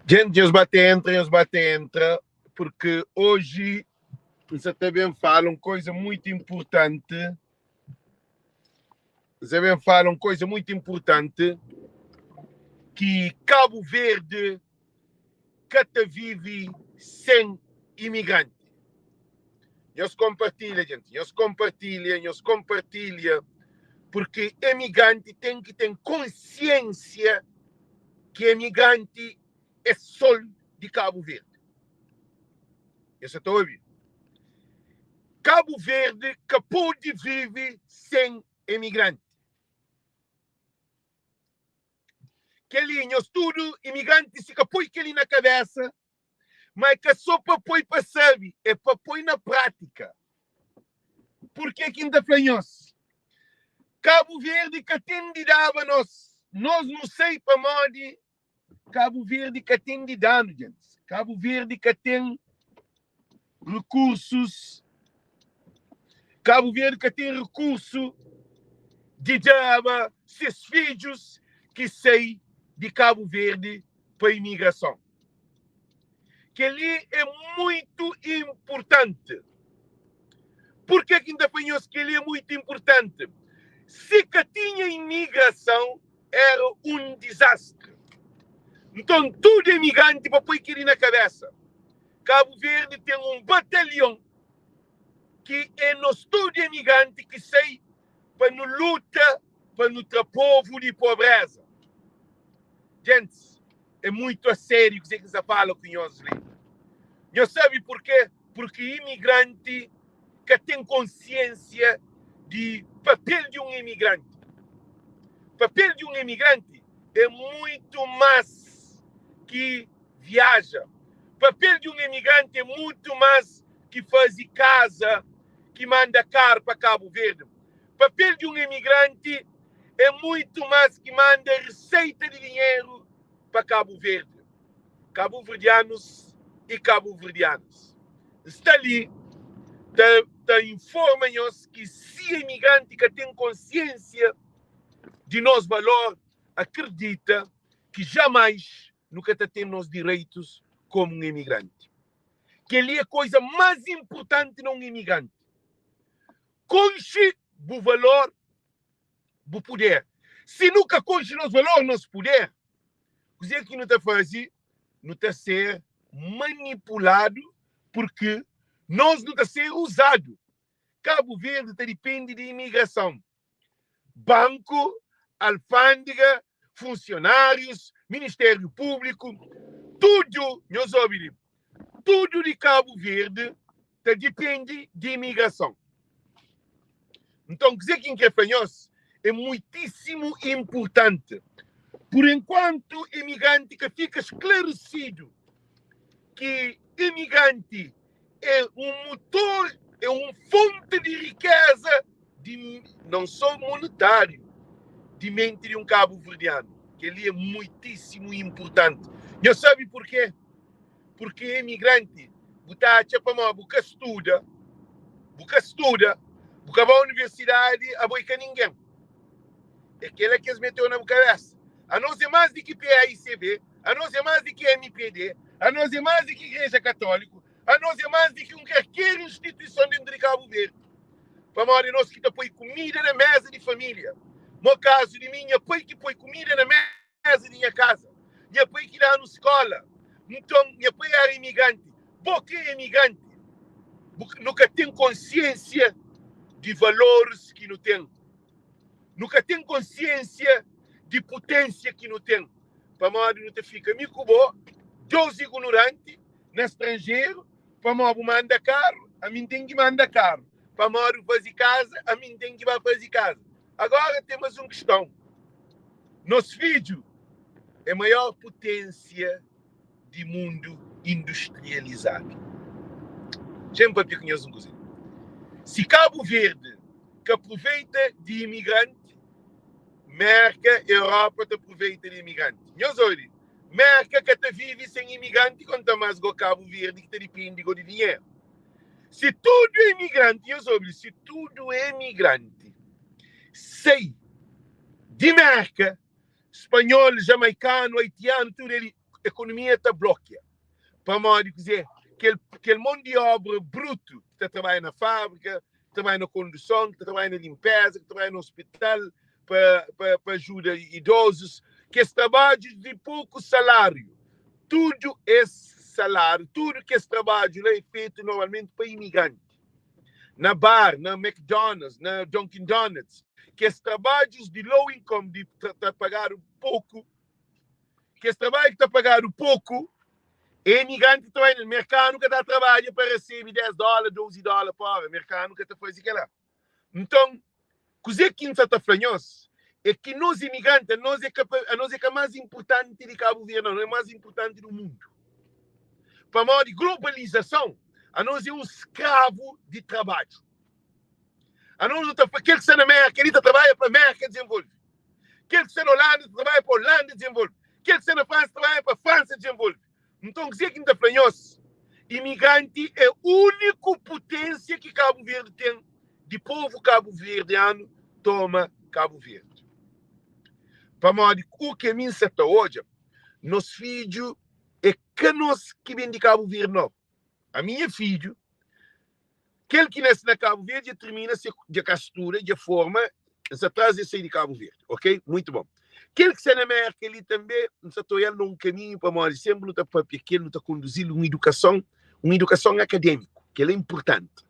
Gente, nhos ba ta entra, nhos ba ta entra, porque hoje N sa ta ben fala un koisa muito importante. N sa ben fala un koisa muito importante ki Cabo Verde ka ta vive sen imigranti. Nhos konpartilha, gente, nhos konpartilha, nhos konpartilha, porque imigranti ten ki ten konsiensia ki imigranti é sol di Cabo Verde. Nhos sa ta obi? Cabo Verde ka pode vive sen imigranti. Kel-li, nhos tudu imigranti, si ka poi kel-li na kabésa, ma é ka sô pa poi pa sabe, é pa poi na prátika. Purkê ki N ta fla nhos? Kabu Verdi ka ten di daba nos, nos nu sai pamodi Kabu Verdi ka ten di da-nu, djentis. Kabu Verdi ka ten rekursus, Kabu Verdi ka ten rekursu di daba ses fidjus ki sai di Kabu Verdi pa imigrason. Kel-li é muitu inpurtanti. Purkê ki N ta fla nhos kel-li é muitu inpurtanti? Si ka tinha imigrason, éra un dizastri. Nton, tudu imigranti pa poi kel-li na kabésa. Kabu Verdi ten un batalhon ki é nos tudu imigranti ki sai pa nu luta pa nu tra povu di pobréza. Gentis, é muitu a sériu kuzê ki N sta fala ku nhos li. Nhos sabe purkê? Purki imigranti ka ten konsiensia di papel di un imigranti. Papel di un imigranti é muitu más ki viaja. Papel di un imigranti é mutu más ki faze kaza, ki manda karu pa Kabu Verdi. Papel di un imigranti é muitu más ki manda riseita di dinheru pa Kabu Verdi. Kabuverdianus i kabuverdianas, N sta li ta ta informa nhos ki si imigranti ka ten konsiensia di nos valor, akredita ki jamais nu ka ta ten nos direitus komu un imigranti. Kel-li é koiza más inpurtanti na un imigranti, konxe bu valor, bu puder. Si nu ka konxe nos valor, nos puder, kuzê ki nu ta faze? Nu ta ser manipuladu purki nos nu ta ser uzadu. Kabu Verdi ta dipende di imigrason. Banku, alfândega, funsionárius, Ministériu Públiku, tudu, nhos obi li, tudu di Kabu Verdi ta dipende di imigrason. Nton, kuzê ki N krê fla nhos é muitísimu inpurtanti. Pur enkuantu imigranti ka fika sklaresidu ki imigranti é un mutor, é un fonti di rikéza di non só monetáriu, di menti di un kabuverdianu. Kel-li é muitísimu inpurtanti. Nhos sabe purkê? Purkê imigranti bu ta atxa pamodi bu ka studa, bu ka studa, bu ka ba universidadi, abo é ka ningen. É kel-la ki es meteu na bu kabésa. Anos é más di ki PAICV, anos é más di ki MPD, anos é más di ki Igreja Katóliku, anos é más di ki un kalker instituison dentu di Kabu Verdi. Pamodi anos ki ta poi kumida na méza di família. Mo kazu di mi, nha pai ki poi kumida na méza di nha kaza. Nha pai ki da-nu skóla. Nton, nha pai éra imigranti. Bo ki é imigranti, bu, nu ka ten konsiensia di valoris ki nu ten. Nu ka ten konsiensia di putensia ki nu ten, pamodi nu ta fika mi ku bo, dos ignoranti na stranjeru, pamodi bu manda karu, ami N ten ki manda karu, pamodi bu faze kaza, ami N ten ki ba faze kaza. Agora ten mas un kiston, nos fidju é maior putensia di mundu industrializadu. Dja N papia ku nhos un kuza. Si Kabu Verdi ka pruveita di imigranti, Merka, Europa ta pruveita di imigranti. Nhos obi, Merka ka ta vive sen imigranti, konta mas go Kabu Verdi ki ta dipindi go di dinheru. Si tudu imigranti, nhos obi, si tudu imigranti sai di Merka, spanhol, jamaikanu, haitianu, tudu eli. Ekonomia ta blokia. Pamodi kuzê? Kel, kel mon di obra brutu ki ta trabadja na fábrika, ki ta trabadja na konduson, ki ta trabadja na linpeza, ki ta trabadja na ospital pa, pa, pa ajuda idozus, kes trabadjus di poku saláriu, tudu es saláriu, tudu kes trabadju la é fetu normalmenti pa imigranti. Na bar, na McDonald's, na Dunkin' Donuts, kes trabadjus di low income, di ta, ta pagadu poku, Kes trabadju ki ta pagadu poku é imigranti ki ta bai nel. Merkanu ka ta trabadja pa resebe 10 dóla, 12 dóla pa óra. Merkanu ka ta faze kel-la. Nton, kuzê ki N sa ta fla nhos é ki nos imigranti, anos é ka, anos é ka más inpurtanti di Kabu Verdi, nau, nos é más inpurtanti di mundu. Pamodi globalizason, anos é un skravu di trabadju. Anos nu ta fla, kel ki sta na Merka li ta trabadja pa Merka dizenvolve. Kel ki sta na Holanda ta trabadja pa Holanda dizenvolve. Kel ki sta na Fransa ta trabadja pa Fransa dizenvolve. Nton, kuzê ki N ta fla nhos? Imigranti é úniku puténsia ki Kabu Verdi ten di povu kabuverdianu toma Kabu Verdi. Pamodi u ki ami N sa ta odja, nos fidju é ka nos ki ben di Kabu Verdi, nau. Ami nha fidju, Kel ki nase na Kabu Verdi dja tirmina se dja ka studa, dja forma, N sa tras el sai di Kabu Verdi, ok? Muitu bon. Kel ki sta na Merka li tanbe, N sa ta oial na un kaminhu pamodi senpri nu ta papia kel, nu ta konduzi-l un idukason, un idukason akademiku, kel-la é inpurtanti.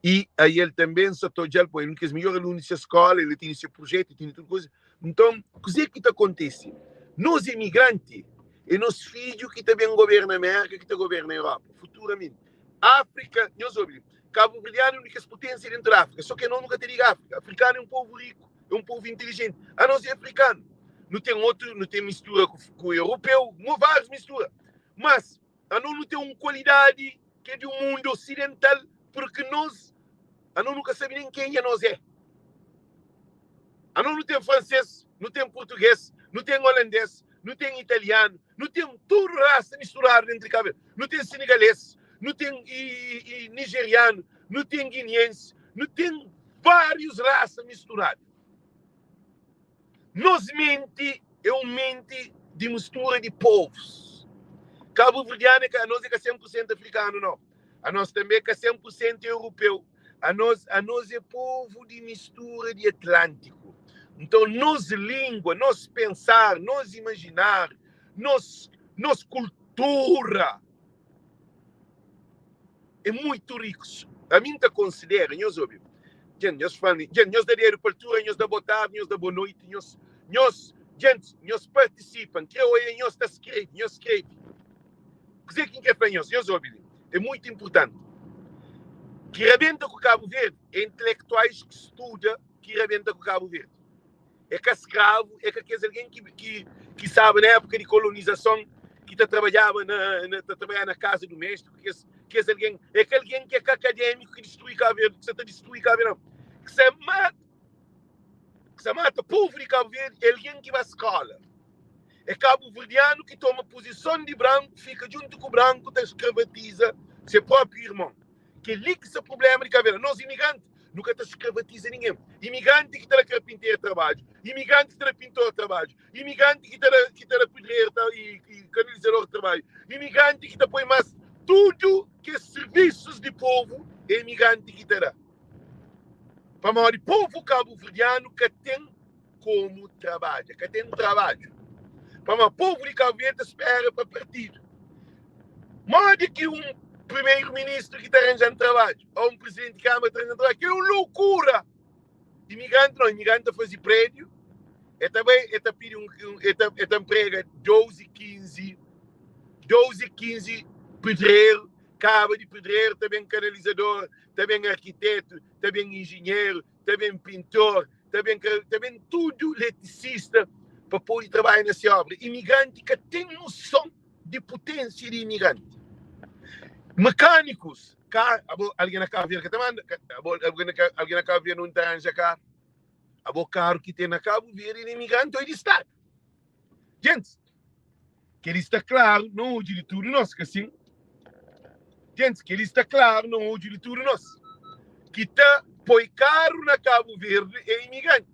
I ael tanbe N sa ta odja-l, poi el un di kes midjor alunu di se skola, el tene se prujetu, el tene tudu kuza. Nton, kuzê ki ta kontise? Nos imigranti é nos fidju ki ta ben goberna Merka, ki ta goberna Europa futuramenti. Áfrika, nhos obi li, Kabuverdianu é un di kes puténsia déntu di Áfrika, sô ki anos nu ka ta liga Áfrika. Afrikanu é un povu riku, é un povu intilijenti. Anos é afrikanu. Nu ten otu, nu ten mistura ku, ku europeu, várius mistura. Mas anos nu ten un kualidadi ki é di un mundu osidental, purki nos, anos nu ka sabe nen kenha nos é. Anos nu ten fransês, nu ten purtugês, nu ten olandês, nu ten italianu, nu ten tudu rasa misturadu dentru di Kabu Verdi. Nu ten senegalês, nu ten nijerianu, nu ten giniensi, nu ten várius rasa misturadu. Nos menti é un menti di mistura di povus. Kabuverdianu é ka, anos é ka 100% afrikanu, nau. Anos tanbe é ka 100% europeu. Anos, anos é povu di mistura di Atlántiku. Nton, nos língua, nos pensar, nos imajináriu, nos, nos kultura é muitu rikus. Ami N ta konsidera, nhos obi, djent, nhos fla-m, djent, nhos da dedu pa altura, nhos da botardi, nhos da bonoiti, nhos, nhos, djent, nhos partisipa. N kre oia nhos ta skrebe, nhos skrebe. Kuzê ki N kre fla nhos? Nhos obi li, é muitu inpurtanti. Ki rabenta ku Kabu Verdi é intelektuais ki studa ki rabenta ku Kabu Verdi. É ka skravu, é ka kes algen ki, ki, ki staba na épuka di kolonizason, ki ta trabadjaba na, na, ta trabadjaba na kaza duméstiku, kes, kes algen, é ka algen ki é ka akadémiku ki distrui Kabu Verdi, ki sa ta distrui Kabu Verdi, não. Ki sa mata, ki sa mata povu di Kabu Verdi é algen ki ba skóla. É kabuverdianu ki toma puzison di branku, fika djuntu ku branku ta skravatiza se própi irmon. Kel-li ki sta prubléma di Kabu Verdi. Nos imigranti, nu ka ta skravatiza ningen. Imigranti ki ta da karpinteru trabadju, imigranti ki ta da pintor trabadju, imigranti ki ta da ki ta da pedreru ta i i kanalizador trabadju, imigranti ki ta poi mas tudu kes sirvisus di povu é imigranti ki ta da. Pamodi povu kabuverdianu ka ten komu trabadja. Ka ten trabadju. Pamodi povu di Kabu Verdi ta spera pa partidu. Modi ki un primeru ministru ki ta ranja-m trabadju ou un prizidenti di kamara ta ranja-m trabadju? Kel é un loukura! Imigranti nau, imigranti ta faze prédiu, e ta bai, e ta pidi un, e ta, e ta nprega 12, 15, 12, 15 pedreru, kaba di pedreru ta ben kanalizador, ta ben arkitetu, ta ben injinheru, ta ben pintor, ta ben, ta ben tudu letisista pa pode trabadja na se obra. Imigranti ka ten noson di putensia di imigranti. Mekanikus, kar, abo, algen na Kabu Verdi ka ta manda, abo, algen na, algen na Kabu Verdi nun ta ranja karu. Abo karu ki ten na Kabu Verdi é di imigranti ou é di stadu? Gentis, kel-li sta klaru na odju di tudu nos, ka sin? Gentis, kel-li sta klaru na odju di tudu nos. Ki ta poi karu na Kabu Verdi é imigranti.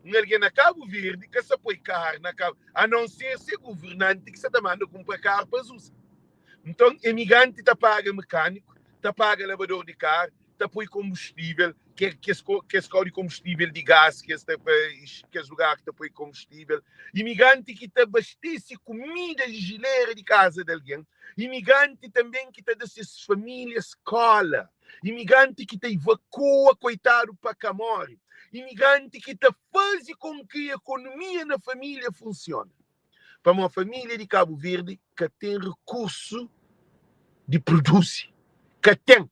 Un algen na Kabu Verdi ka sa poi kar na Kabu, a non ser se guvernanti ki sa ta manda kunpra kar pa es uza. Nton, emigranti ta paga mekaniku, ta paga labador di kar, ta poi konbustivel, ke kes kes kau di konbustivel di gás, kes ta kes lugar ki ta poi konbustivel. Imigranti ki ta abastese kumida di jilera di kaza di algen. Imigranti tanben ki ta da ses familia skola. Imigranti ki ta ivakua koitadu pa ka more. Imigranti ki ta faze kon ki ekonomia na familia funsiona. Pamodi familia di Kabu Verdi ka ten rekursu di produzi. Ka ten.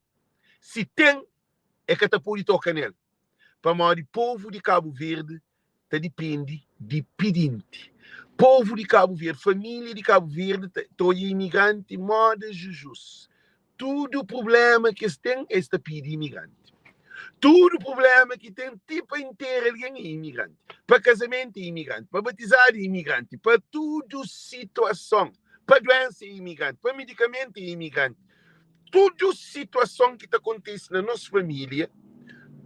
Si ten, e ka ta pode toka nel. Pamodi povu di Kabu Verdi ta dipende di pidinti. Povu di Kabu Verdi, familia di Kabu Verdi ta odja imigranti moda jujus. Tudu prublema ki es ten, es ta pidi imigranti. Tudu prublema ki ten, ti pa intera algen é imigranti, pa kazamentu é imigranti, pa batizadu é imigranti, pa tudu situason, pa duensa é imigranti, pa medikamentu é imigranti. Tudu situason ki ta kontise na nos familia,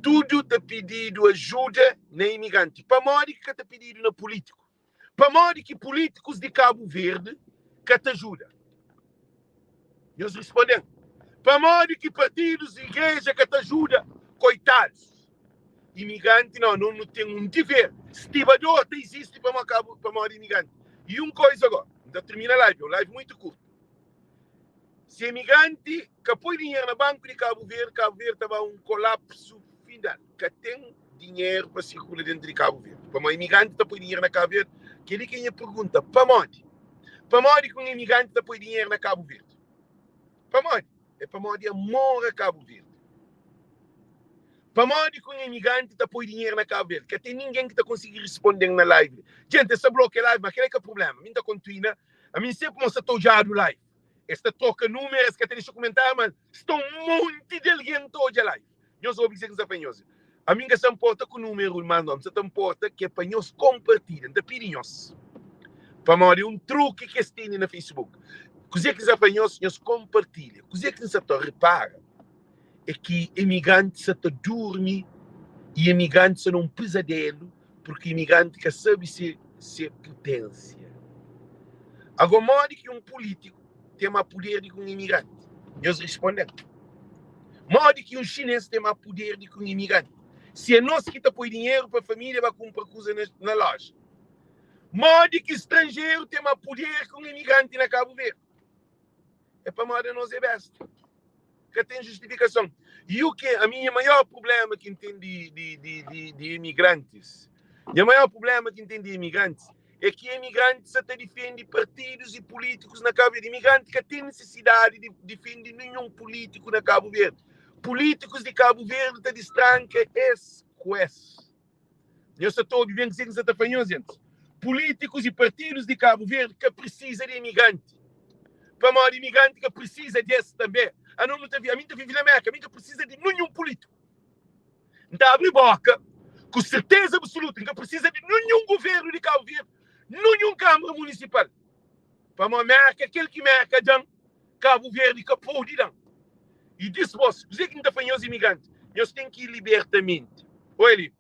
tudu ta pididu ajuda na imigranti. Pamodi ki ka ta pididu na pulitiku? Pamodi ki pulitikus di Kabu Verdi ka ta ajuda? Nhos risponde-m. Pamodi ki partidus i igreja ka ta ajuda koitadus? Imigranti nau, no nu ten un diver. Stibador ta izisti pamodi imigranti. I un koiza go, N ta tirmina live, é un live muitu kurtu. Si imigranti ka poi dinheru na banku di Kabu Verdi, Kabu Verdi ta ba un kolapsu final. Ka ten dinheru pa sirkula dentu di Kabu Verdi. Pamodi imigranti ta poi dinheru na Kabu Verdi? Kel-li ki é nha pergunta. Pamodi? Pamodi ki un imigranti ta poi dinheru na Kabu Verdi? Pamodi? É pamodi amor a Kabu Verdi. Pamodi ki un imigranti ta poi dinheru na Kabu Verdi? Ka ten ningen ki ta konsigi risponde-m na live li. Djenti, es ta blokia live, ma kel-li é ka prubléma. Mi N ta kontinua. Ami N senpri ma N sta ta odjadu live. Es ta troka numeru, es ka ta dexa kumentáriu, ma sta un monti di algen ta odja live. Nhos obi kuzê ki N sta fla nhos. Ami N ka sta nporta ku numeru, mas N sta ta nporta ki é pa nhos konpartilha. N ta pidi nhos, pamodi é un truki ki es tene na Facebook. Kuzê ki N sta fla nhos, nhos konpartilha. Kuzê ki N sta ta repara é ki imigranti sta ta durmi i imigranti sta na un pezadelu purki imigranti ka sabe se se putensia. Ago modi ki un pulitiku ten ma puder di ki un imigranti? Nhos risponde-m. Modi ki un xines ten ma puder di ki un imigranti? Si é nos ki ta poi dinheru pa familia ba kunpra kuza na, na loja. Modi ki stranjeru ten ma puder ki un imigranti na Kabu Verdi? É pamodi anos é besta. Ka ten justifikason. E o que a minha maior problema ki N ten di, di, di, di, di imigrantis, nha maior problema ki N ten di imigrantis é ki imigrantis sa ta difende partidus e polítikus na Kabu Verdi. Imigranti ka ten nesesidadi di difende ninhun polítiku na Kabu Verdi. Polítikus di Kabu Verdi ta distranka es ku es. Nhos sa ta obi ben kuzê ki N sa ta fla nhos, gentis? Pulítikus i partidus di Kabu Verdi ka prisiza di imigranti, pamodi imigranti ka prisiza di es tanbê. Anos nu ta vive, ami N ta vive na Merka, ami N ka prisiza di ninhun pulítiku. N ta abri boka ku serteza absoluta, N ka prisiza di ninhun guvernu di Kabu Verdi, ninhun Kâmara Munisipal, pamodi Merka, kel ki Merka da-m, Kabu Verdi ka pode da-m. I dispos, kuzê ki N ta fla nhos imigranti? Nhos ten ki libertamenti. Oi li,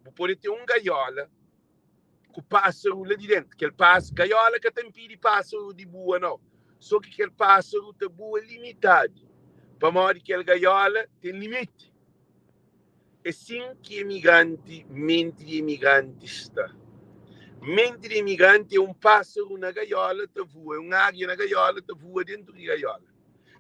bu pode ten un gaiola ku pásaru la di dentu. Kel pásaru, gaiola ka ta inpidi pásaru di bua, nau. Sô ki kel pásaru ta bua limitadu, pamodi kel gaiola ten limiti. É sin ki emigranti, menti di emigranti sta. Menti di emigranti é un pásaru na gaiola ta vua, é un águia na gaiola ta vua dentu di gaiola.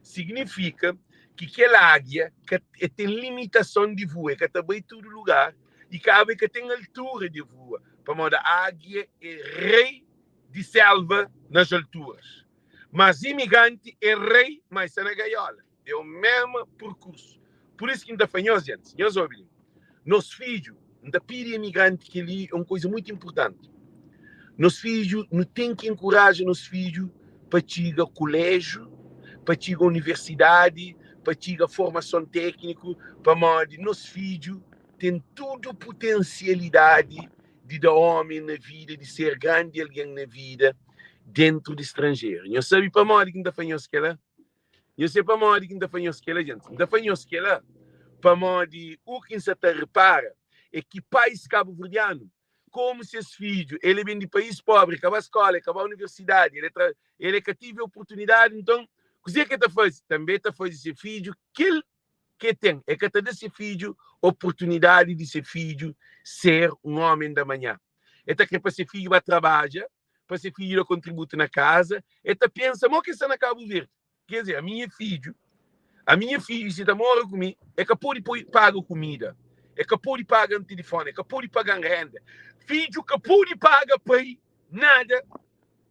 Signifika ki kel águia ka e ten limitason di vua, e ka ta bai tudu lugar i kaba e ka ten altura di vua, pamodi águia é rei di selva nas alturas. Mas imigranti é rei, ma e sta na gaiola. É o mesmu perkursu. Pur isu ki N ta fla nhos, gentis, nhos obi li, nos fidju, N ta pidi imigranti kel-li é un kuza mutu inpurtanti. Nos fidju, nu ten ki inkuraja nos fidju pa txiga kuléjiu, pa txiga universidadi, pa txiga formason tékniku, pamodi nos fidju ten tudu putensialidadi di da ómi na vida, di ser grandi algen na vida déntu di stranjeru. Nhos sabe pamodi ki N ta fla nhos kel-la? Nhos sabe pamodi ki N ta fla nhos kel-la, gentis? N ta fla nhos kel-la pamodi u ki N sa ta repara é ki pais kabuverdianu. Komu ses fidju, el é ben di país pobri, el ka ba skola, el ka ba universidadi, el é tra, el é ka tive oportunidadi, nton kuzê ki el ta faze? Tanbê el ta faze se fidju kel ki el ten, el ka ta da se fidju oportunidadi di se fidju ser un ómen di amanhã. El ta krê pa se fidju ba trabadja, pa se fidju da kontributu na kaza, el ta pensa mo ki el sta na Kabu Verdi. Quer dizer, ami nha fidju, ami nha fidju si ta mora ku mi, e ka pode poi paga kumida, e ka pode paga-m tilifoni, e ka pode paga-m renda. Fidju ka pode paga pai nada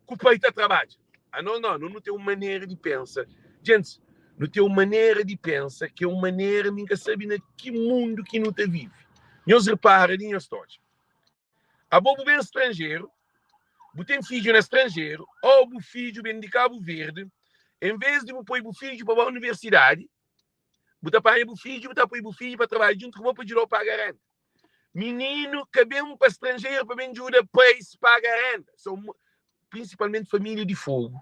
ku pai ta trabadja. Anos no, no nu ten un manera di pensa. Gentis, nu ten un manera di pensa ki é un manera mi N ka sabe na ki mundu ki nu ta vive. Nhos repara di nhos ta odja. Abo bu ben stranjeru, bu ten fidju na stranjeru, ô bu fidju ben di Kabu Verdi, en vês di bu poi bu fidju pa ba universidadi, bu ta panha bu fidju, bu ta poi bu fidju pa trabadja djuntu ku bo pa djuda-u paga renda. Mininu ka ben pa stranjeru pa ben djuda pais paga renda. So, prinsipalmenti família di Fogu,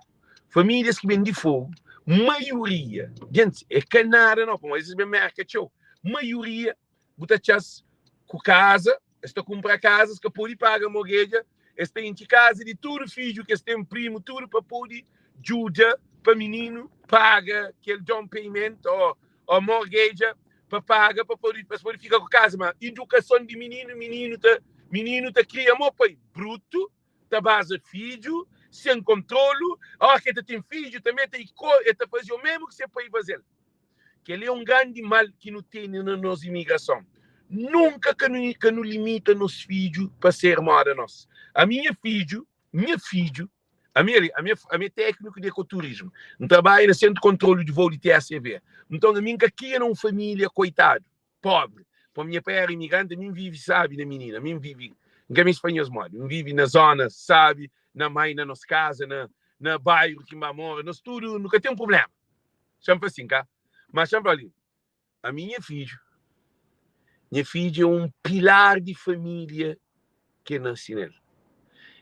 famílias ki ben di Fogu, maioria, gentis, é ka nada nau, pamodi es ben Merka txeu, maioria bu ta atxa-s ku kaza, es ta kunpra kaza, es ka pode paga mortgage, es ta intxi kaza di tudu fidju ki es ten, primu, tudu pa pode djuda pa mininu paga kel down payment ô mortgage pa paga pa pode pa es pode fika ku kaza. Ma idukason di mininu, mininu ta mininu ta kria mo pai brutu, ta baza fidju sen kontrolu, óras ki el ta ten fidju tanbê ta el ta faze o mésmu ki se pai faze-l. Kel-li é un grandi mal ki nu tene na nos imigrason. Nunka ka nu ka nu limita nos fidju pa ser móda nos. Ami nha fidju, nha fidju, ami ali, ami ami é tékniku di ekoturismu. N trabadja na Sentru di Kontrolu di Vou di TACV. Nton ami N ka kria na un família koitadu, pobri. Pamodi nha pai éra imigranti, ami N vive sábi na minina, ami N vive, N ka meste pa nhos modi, N vive na zóna sábi, na mai, na nos kaza, na na bairu ki N ba mora, nos tudu nu ka ten prubléma. Xa-m fla sin, ka? Ma xa-m fla li, ami nha fidju, nha fidju é un pilar di família ki nase nel.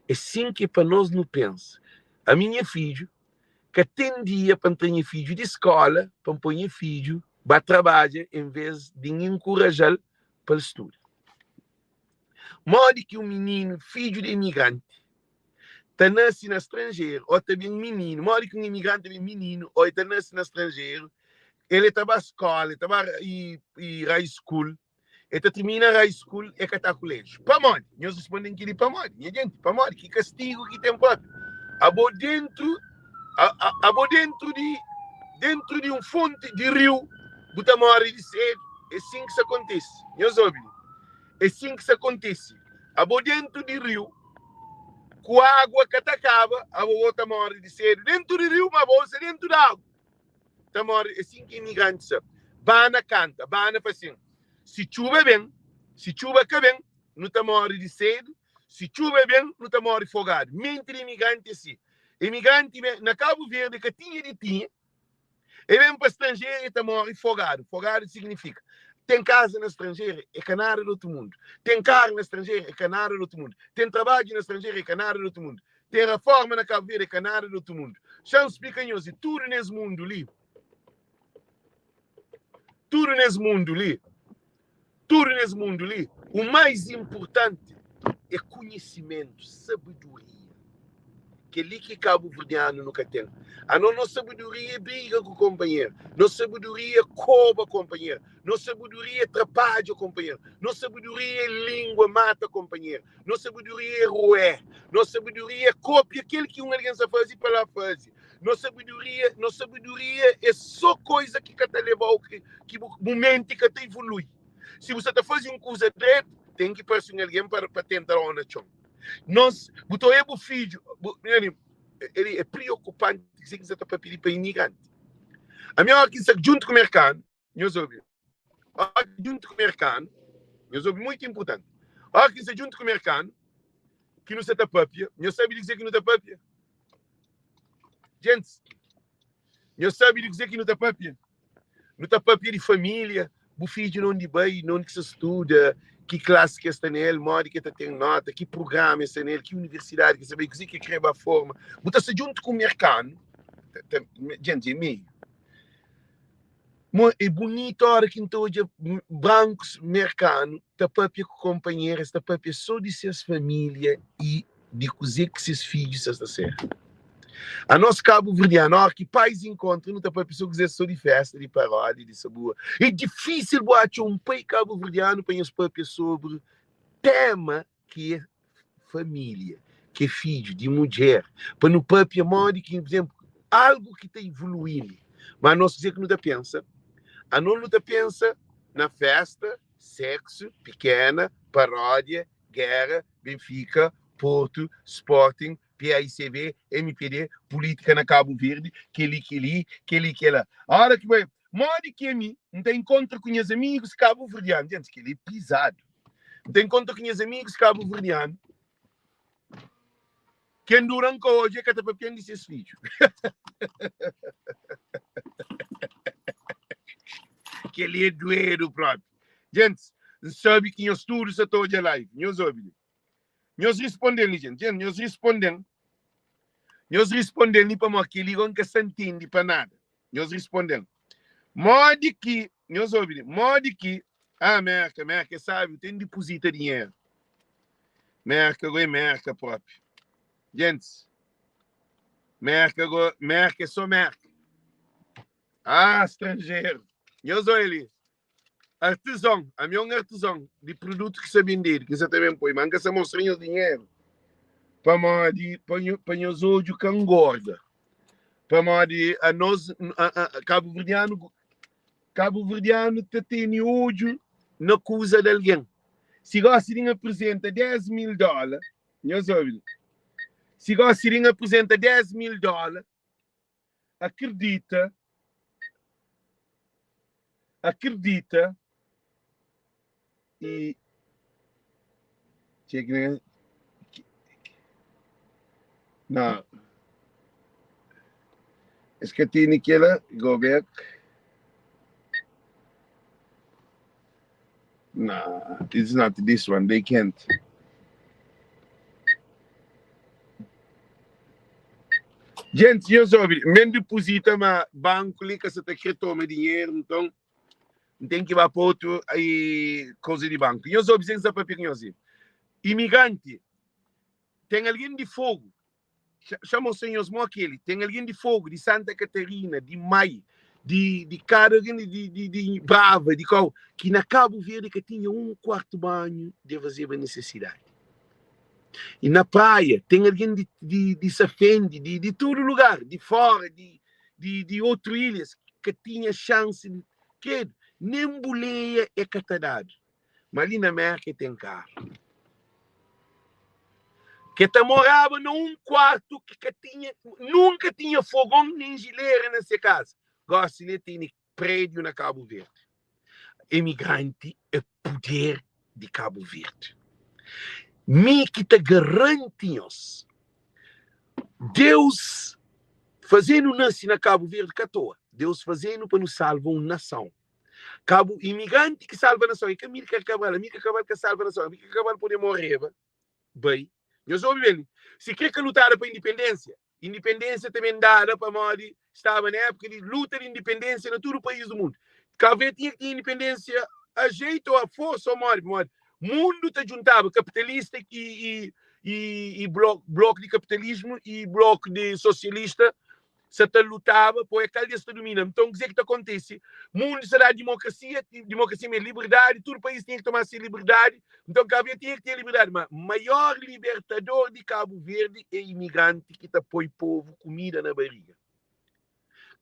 É sin ki pa nos nu pensa. Ami nha fidju, ka ten dia pa N tra nha fidju di skóla pa N poi nha fidju ba trabadja en vês di N inkuraja-l pa el studa. Modi ki un mininu, fidju di imigranti, ta nase na stranjeru ô ta ben mininu, modi ki un imigranti ta ben mininu ô el ta nase na stranjeru, el ta ba skóla, el ta ba i high school, el ta tirmina high school, el ka ta kuléjiu. Pamodi? Nhos responde-m kel-li, pamodi? Nha jenti, pamodi? Ki kastigu ki ten própi? Abo déntu, abo déntu di, déntu di un fonti di riu, bu ta móre di sedu. É sin ki sta kontise. Nhos obi li. É sin ki sta kontise. Abo dentu di riu, ku agua ka ta kaba, abo bo ta móre di sedu dentu di riu, ma bo sta dentu di agu, ta móre. É sin ki imigranti sta. Ba na kanta, ba na fla sin, Si txuba ben, si txuba ka ben, nu ta móre di sedu, si txuba ben, nu ta móre fogadu. Menti di imigranti é si. Imigranti ben na Kabu Verdi ka tinha di tinha. E ben pa stranjeru e ta móre fogadu. Fogadu signifika ten kaza na stranjeru é ka nada di otu mundu, ten karu na stranjeru é ka nada di otu mundu, ten trabadju na stranjeru é ka nada di otu mundu, ten raforma na Kabu Verdi é ka nada di otu mundu. Xa-m splika nhos, di tudu nes mundu li, tudu nes mundu li, tudu nes mundu li, u mais inpurtanti é konhisimentu, sabedoria. Kel-li ki kabuverdianu nu ka ten. Anos nos sabedoria é briga ku konpanheru, nos sabedoria é koba konpanheru, nos sabedoria é trapadja konpanheru, nos sabedoria é língua mata konpanheru, nos sabedoria é rué, nos sabedoria é kópia kel ki un algen sa faze pa la faze. Nos sabedoria, nos sabedoria é sô koiza ki ka ta leba-u ki, ki bu, bu menti ka ta ivolui. Si bu sta ta faze un kuza dretu, ten ki parse un algen pa, pa tenta da-u na txon. Nos, bu ta oia bu fidju, bu, eli, eli é preokupanti kuzê ki N sta ta papia di pa imigranti. Ami óra ki N sta djuntu ku merkanu, nhos obi, óra ki djuntu ku merkanu, nhos obi muitu inpurtanti, óra ki N sta djuntu ku merkanu, ki nu sta ta papia, nhos sabe di kuzê ki nu ta papia? Gentis, nhos sabe di kuzê ki nu ta papia? Nu ta papia di família, bu fidju na undi bai, na undi ki sta studa, ki klasi ki el sta na el, modi ki el ta ten nota, ki prugrama el sta na el, ki universidadi ki el sta bai, kuzê ki el krê ba forma. Bu ta sta djuntu ku un merkanu, gentis, é meiu. Mo é bunitu ora ki N ta odja brankus merkanu ta papia ku konpanheru, es ta papia so di ses familia i di kuze ki ses fidjus sa ta ser. Anos kabuverdianu, ora ki pais inkontra, nu ta papia so kuze so di festa, di parodia, di sabura. É difisil bu atxa un pai kabuverdianu pa nhos papia sobri tema ki é família, ki é fidju, di mudjer, pa nu papia modi ki, por exemplo, algu ki ta evoluí-nu. Má nos kuzê ki nu ta pensa? Anos nu ta pensa na festa, seksu, pikena, paródia, géra, Benfika, Portu, Sporting, PAICV, MPD, pulítika na Kabu Verdi, kel-li, kel-li, kel-li, kel-la. Óra ki bai, modi ki ami N ta inkontra ku nhas amigus kabuverdianu? Gentis, kel-li é pizadu. N ta inkontra ku nhas amigus kabuverdianu ki endura-m ka odja, e ka ta papia-m di ses fidju. Kel-li é duedu propi. Gentis, N sabe ki nhos tudu sa ta odja live. Nhos obi li. Nhos risponde-m li, gente. Gente, nhos risponde-m. Nhos risponde-m li pamodi kel-li gó N ka sa ntende pa nada. Nhos risponde-m. Modi ki, nhos obi li, modi ki, ah, Merka, Merka é sábiu, ten dipozita dinheru. Merka gó é Merka propi. Gentis, Merka gó, Merka é só Merka. Ah, stranjeru. Nhos oia li. Artizon, ami é un artizon di produtu ki sta bendedu, ki N sa ta ben poi, ma N ka sta mostra nhos dinheru, pamodi pa nho, pa nhos odju ka ngorda, pamodi anos kabuverdianu, kabuverdianu ta tene odju na kuza di algen. Si gosi di N aprizenta 10 mil dóla, nhos obi li, si gosi di N aprizenta 10 mil dóla, akredita akredita e txê ki ne na es ka tene kela go back na it's not this one they can't. Gente, nhos obi, N ben dipozita ma banku li ka sa ta kre toma dinheru, nton N ten ki ba pa otu koza di banku. Nhos obi, sen sa papia ku nhos li. Imigranti, ten algen di Fogu, xa mostra nhos mo keli, ten algen di Fogu, di Santa Katarina, di Mai, di di kada algen di di di Brava, di kau, ki na Kabu Verdi ka tinha un kuartu banhu de fazeba nesesidadi. I na praia ten algen di, di, di Safende, di, di tudu lugar, di fora, di, di, di otru ilhas, ka tinha xansi di kredu, nen buleia e ka ta dadu. Ma li na Merka e ten karu. Ke ta moraba na un kuartu ki ka tinha, nunka tinha fogon nen jilera na se kaza. Gosi li e tene prédiu na Kabu Verdi. Emigranti é puder di Kabu Verdi. Mi ki ta garanti nhos, Deus faze-nu nase na Kabu Verdi ka toa. Deus faze-nu pa nu salva un nasãu. Kabu imigranti ki salva nasãu, é ka Amílcar Cabral. Amílcar Cabral ka salva nasãu. Amílcar Cabral pode morreba, bai. Nhos obi ben li, si kre ka lutada pa indipendênsia, Indipendênsia ta ben dada pamodi staba na épuka di luta di indipendênsia na tudu país du mundu. Kabu Verdi tinha ki tinha indipendênsia a jeito ou a forsa ou modi, pamodi mundu ta djuntaba kapitalista i i i i bloku di kapitalismu i bloku di sosialista sa ta lutaba pa oia kal di es ta dumina. Nton kuzê ki ta kontise? Mundu sa da dimokrasia, dimokrasia me liberdadi, tudu país tinha ki toma se liberdadi. Nton Kabu Verdi tinha ki ten liberdadi, ma maior libertador di Kabu Verdi é imigranti ki ta poi povu kumida na bariga.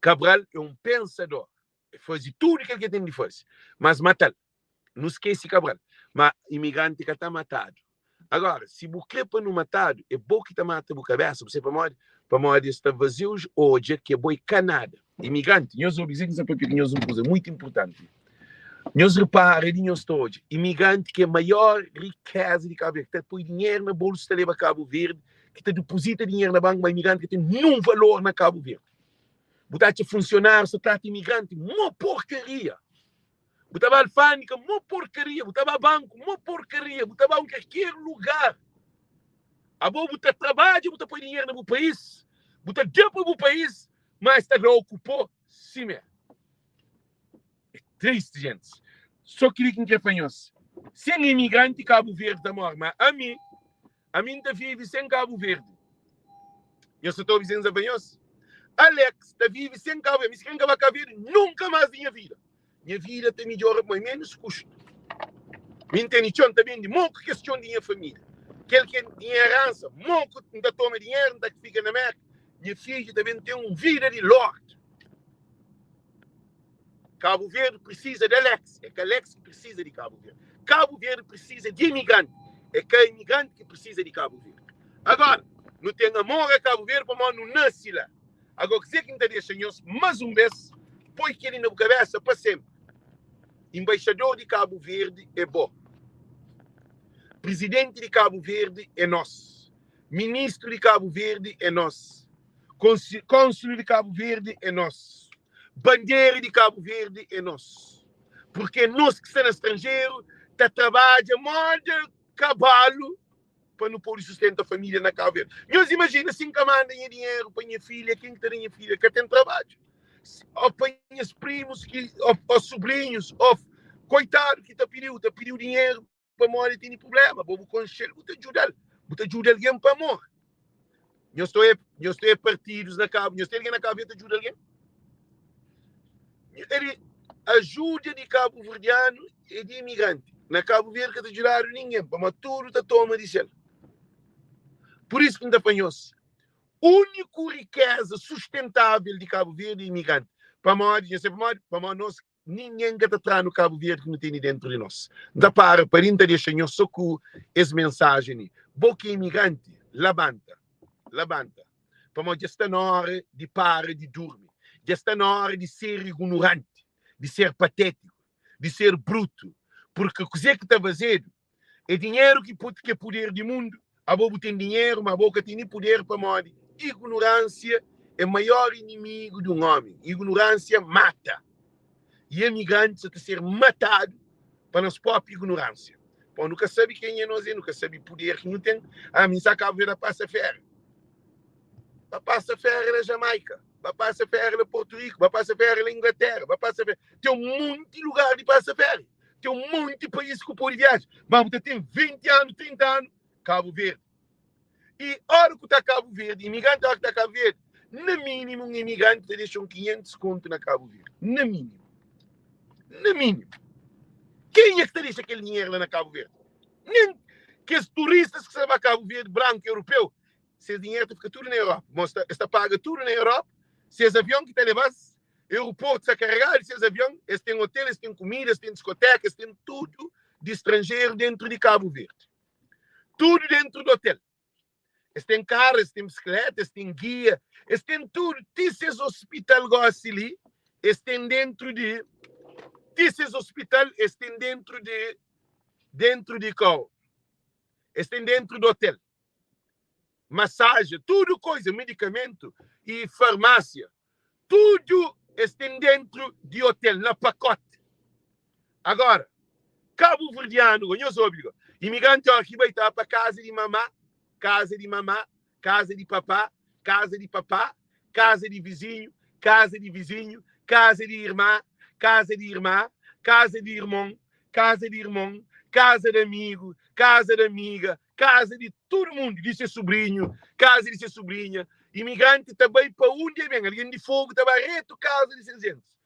Cabral é un pensador, el faze tudu kel ki el ten di faze, mas mata-l. Nu skese Cabral, ma imigranti ka ta matadu. Agora, si bu kre pa nu matadu, é bo ki ta mata bu kabesa, bu sabe pamodi? Pamodi es ta vaze-us odja ke bo é ka nada. Imigranti, nhos obi kuzê ki N sta papia ku nhos un kuza muitu inpurtanti. Nhos repara di nhos ta odja imigranti ki é maior rikeza di Kabu Verdi, ki ta poi dinheru na bolsu ta leba Kabu Verdi, ki ta dipozita dinheru na banku, ma imigranti ka ten ninhun valor na Kabu Verdi. Bu ta atxa funsionárius ta trata imigranti mo porkaria. Bu ta ba alfândika mo porkaria, bu ta ba banku mo porkaria, bu ta ba un kalker lugar. Abo bu ta trabadja, bu ta poi dinheru na bu país, bu ta da pa bu país, ma es ta da-u ku po simé. Triste gentis. So kili ki N kre fla nhos. Sen imigranti Kabu Verdi ta morre. Ma ami, ami N ta vive sen Kabu Verdi. Nhos sa ta obi sen N sa fla nhos? Alex ta vive sen Kabu Verdi. Mi si kre N ka ba Kabu Verdi nunka mas di nha vida. Nha vida ta midjora pamodi menus kustu. Mi N tene txon, N ta bende moku kes txon di nha família. Kel ki é nha eransa, moku N ta toma dinheru, N ta fika na Merka. Nha fidju ta ben ten un vida di lord. Kabu Verdi prisiza di Alex, é ka Alex ki prisiza di Kabu Verdi. Kabu Verdi prisiza di imigranti, é ka imigranti ki prisiza di Kabu Verdi. Agora, nu ten amor a Kabu Verdi pamodi nu nasi la. Agora, kuzê ki N ta dexa nhos más un bês, poi kel-li na bu kabésa pa sénpri, Embaixador di Kabu Verdi é bo, Prizidenti di Kabu Verdi é nos, Ministru di Kabu Verdi é nos, Kónsul di Kabu Verdi é nos. Bandera di Kabu Verdi é nos. Purki é nos ki sta na stranjeru ta trabadja moda kabalu pa nu pode sustenta família na Kabu Verdi. Nhos imajina si N ka manda nha dinheru pa nha filha, ken ki ta da nha filha? Ka ten trabadju. Ô pa nhas primus ki, ô subrinhus, ô koitadu ki ta pidiu, ta pidiu dinheru. Pamodi el tene prubléma, bo bu konxe-l, bu ta djuda-l. Bu ta djuda algen pa amor. Nhos ta oia, nhos ta oia partidus na Kabu, nhos ten algen na Kabu Verdi ta djuda algen? Eli, ajuda di kabuverdianu é di imigranti. Na Kabu Verdi ka ta djudadu ningen, pamodi tudu ta toma di sel. Pur isu ki N ta fla nhos, úniku rikéza sustentável di Kabu Verdi é imigranti. Pamodi, nhos sabe pamodi? Pamodi nos Ningen ka ta tra-nu Kabu Verdi ki nu tene dentru di nos. N ta para pa li, N ta dexa nhos so ku es mensajen li, Bo ki é imigranti, labanta, labanta, pamodi dja sta na óra di para di durmi, dja sta na óra di ser igunoranti, di ser patétiku, di ser brutu, purki kuzê ki ta fazedu É dinheru ki put ki é puder di mundu. Abo bu ten dinheru, ma abo ka tene puder pamodi ignoransia é maior inimigu di un omi. Ignoransia mata. I emigranti sa ta ser matadu pa nos propi ignoransia. Pamodi nu ka sabi kenha nos é, nu ka sabi puder ki nu ten. Ah, mi nsa Kabu Verdi pasa féria. Ba pasa féria na Jamaika, ba pasa féria na Portu Riku, ba pasa féria na Inglaterra, ba pasa féria. Ten un monti lugar di pasa féria. Ten un monti país ku pode viaja, ma bu ta ten 20 anu, 30 anu Kabu Verdi. I ora ku ta Kabu Verdi, imigranti ora ku ta Kabu Verdi, na minimu un imigranti ta dexa un 500 kontu na Kabu Verdi, na minimu. Na minimu. Kenha ki ta dexa kel dinheru la na Kabu Verdi? Nen kes turistas ki sta ba Kabu Verdi, branku, europeu, ses dinheru ta fika tudu na Europa. Mo es ta paga tudu na Europa, ses avion ki ta leba-s Aeroportu sta karegadu di ses avion, es ten hotel, es ten kumida, es ten diskoteka, es ten tudu di stranjeru dentru di Kabu Verdi. Tudu dentru di hotel. Es ten karu, es ten bisikleta, es ten gia, es ten tudu. Ti ses hospital gosi li, es ten dentru di, ti ses hospital es ten dentru di, dentru di kau, es ten dentru di hotel. Masajen, tudu koiza, medikamentu i farmasia. Tudu es ten dentru di otel, na pakoti. Agora, kabuverdianu go, nhos obi go, imigranti ora ki bai ta ba pa kaza di mamá, kaza di mamá, kaza di papá, kaza di papá, kaza di vizinhu, kaza di vizinhu, kaza di irmá, kaza di irmá, kaza di irmon, kaza di irmon, kaza di amigu, kaza di amiga, kaza di tudu mundu, di se subrinhu, kaza di se subrinha. Imigranti ta bai pa undi e ben, algen di Fogu ta bai retu kaza di ses gentis.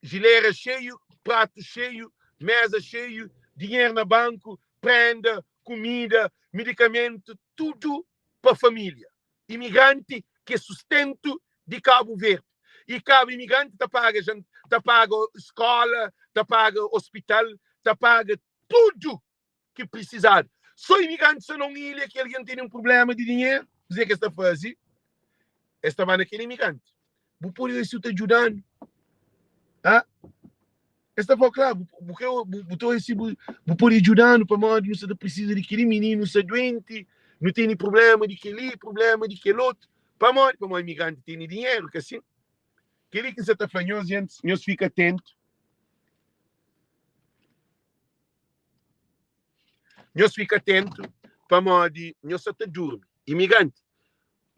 Jilera xeiu, pratu xeiu, meza xeiu, dinheru na banku, prenda, kumida, midikamentu, tudu pa familia. Imigranti ki é sustentu di Kabu Verdi. I kabu imigranti ta paga ta paga skola, ta paga ospital, ta paga tudu ki prisizadu. Sô imigranti sta na un ilha ki algen tene un prubléma di dinheru, kuzê ki es ta faze? Es ta ba na kel imigranti. Bu pode obi si bu ta djuda-nu. Ha? Es ta fla, klaru, bu, bu, bu, bu ta obi si bu, bu pode djuda-nu pamodi nu sta ta prisiza di kel-li, mininu sta duenti, nu tene prubléma di kel-li, prubléma di kel otu. Pamodi? Pamodi imigranti tene dinheru, ka sin? Kel-li ki N sta ta fla nhos, gentis, nhos fika atentu. Nhos fika atentu pamodi nhos sa ta durmi. Imigranti.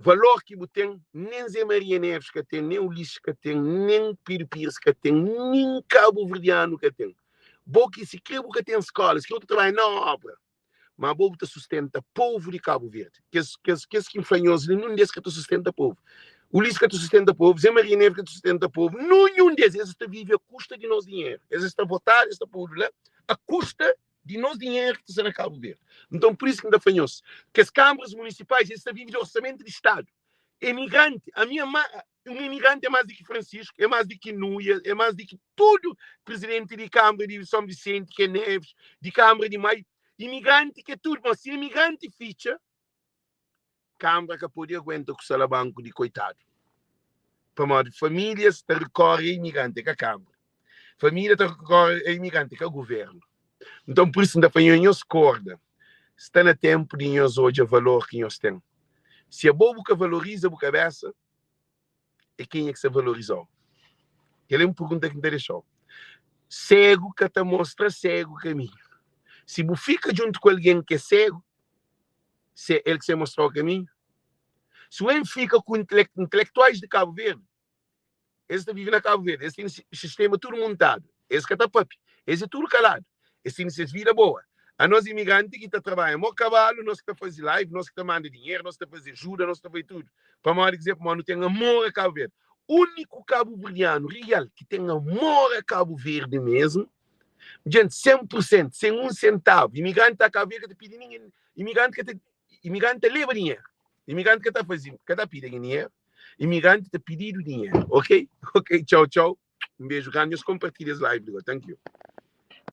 Valor ki bu ten, nen Zé Maria Neves ka ten, nen Ulisses ka ten, nen Pedro Pires ka ten, nin kabuverdianu ka ten. Bo ki si kre bu ka ten skola, si kre bu ta trabadja na obra, ma bo bu ta sustenta povu di Kabu Verdi. Kes, kes, kes ki N fla nhos li, nun des ka ta sustenta povu. Ulisses ka ta sustenta povu, Zé Maria Neves ka ta sustenta povu, nunhun des. Es ta vive a kusta di nos dinheru. Es ta votadu, es ta podu la a kusta di nos dinheru ki ta sta na Kabu Verdi. Nton, pur isu ki N ta fla nhos, kes kanbras munisipais, es ta vive di orsamentu di Stadu. Emigranti, ami é ma, un emigranti é más di ki Francisco, é más di ki Nuia, é más di ki tudu prizidenti di kanbra di Son Visenti, ki é Neves, di kanbra di Maio. Imigranti ki é tudu. Ma si emigranti fitxa, kanbra ka pode aguenta ku salabanku di koitadu. Pamodi famílias ta rikore a imigranti, é ka kanbra. Família ta rikore a imigranti, é ka guvernu. Nton, pur isu, N ta fla nhos, nhos korda, sta na tenpu di nhos odja valor ki nhos ten. Si abo bu ka valoriza bu kabesa, é kenha ki sta valoriza-u? Kel-li é un pergunta ki N ta dexa-u. Ségu ka ta mostra ségu kaminhu. Si bu fika djuntu ku algen ki é ségu, se el ki sta mostra-u kaminhu? Si bu fika ku intelektuais di Kabu Verdi, es ta vive na Kabu Verdi, es ten sistema tudu muntadu, es ka ta papia, es é tudu kaladu, es ten ses vida boa. Anos imigranti ki ta trabadja mo kabalu, nos ki ta faze live, nos ki ta manda dinheru, nos ki ta faze ajuda, nos ki ta faze tudu. Pamodi ki pamodi nu ten amor a Kabu Verdi. Úniku kabuverdianu real ki ten amor a Kabu Verdi mesmu, Gente, 100%, sen un sentavu. Imigranti ta Kabu Verdi ka ta pidi ningen. Imigranti ka ta, imigranti ta leba dinheru. Imigranti ka ta fazi, ka ta pidi algen dinheru. Imigranti ta pididu dinheru. Ok? Ok, txau, txau. Un beju grandi. Nhos konpartilha es live li. Thank you.